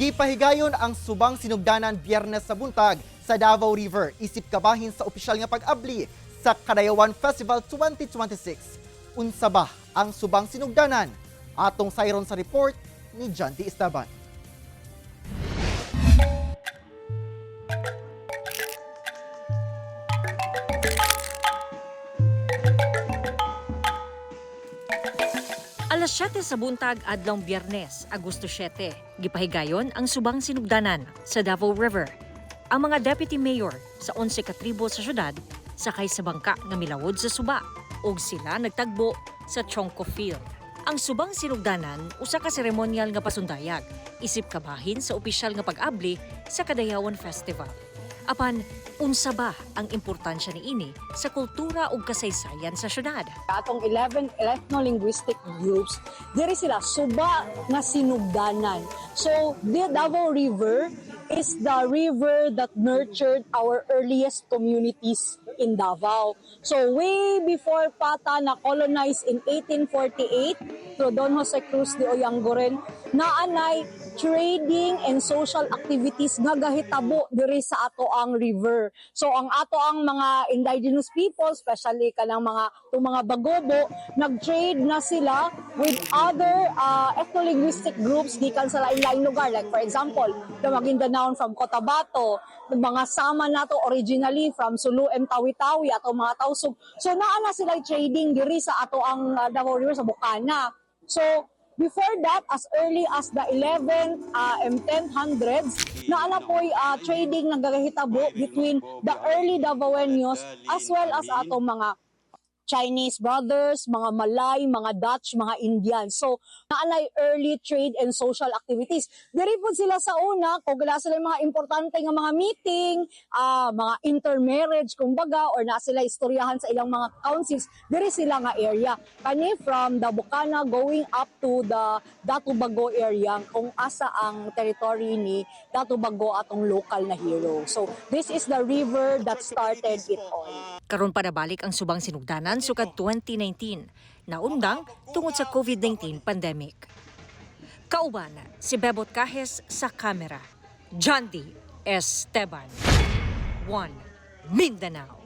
Gipahigayon ang Subang Sinugdanan Biyernes sa buntag sa Davao River isip kabahin sa opisyal nga pag-abli sa Kadayawan Festival 2026. Unsa ba ang Subang Sinugdanan? Atong sayron sa report ni John D. Esteban. Alas 7 sa buntag adlong Biyernes, Agosto 7, gipahigayon ang Subang Sinugdanan sa Davao River. Ang mga deputy mayor sa 11 ka tribo sa syudad sakay sa bangka nga milawod sa suba ug sila nagtagbo sa Chongco Field. Ang Subang Sinugdanan usa ka seremonyal nga pasundayag isip kabahin sa opisyal nga pag-abli sa Kadayawan Festival. Apan unsa ba ang importansya niini sa kultura ug kasaysayan sa syudad? Atong 11 ethno-linguistic groups, diri sila suba nga sinugdanan. So, the Davao River is the river that nurtured our earliest communities in Davao. So, way before pa ta na colonized in 1848 through Don Jose Cruz de Oyanguren, naanay trading and social activities nga gahitabo diri sa ato ang river. So ang ato ang mga indigenous people, especially kanang mga itong mga Bagobo, nag-trade na sila with other ethno-linguistic groups gikan sa lain-laing lugar. Like for example, the Maguindanao from Cotabato, the mga Sama nato originally from Sulu and Tawi-Tawi, ato mga Tausug. So naa na sila trading diri sa ato ang Davao River sa Bukana. So before that, as early as the 11th and 1000s, naa na po'y trading nga gahitabo between the early Davaoenos as well as atong mga Chinese brothers, mga Malay, mga Dutch, mga Indian. So, naanay early trade and social activities. Diri po sila sa una, kung wala sila yung mga importante nga mga meeting, mga intermarriage, kumbaga, or na sila istoryahan sa ilang mga councils, diri sila nga area. Kani from the Bukana going up to the Datu Bago area, kung asa ang territory ni Datu Bago, atong local na hero. So, this is the river that started it all. Karon pa nabalik ang Subang Sinugdanan sukad 2019, naundang tungod sa COVID-19 pandemic. Kauban si Bebot Cajes sa kamera. John D. Esteban. 1 Mindanao.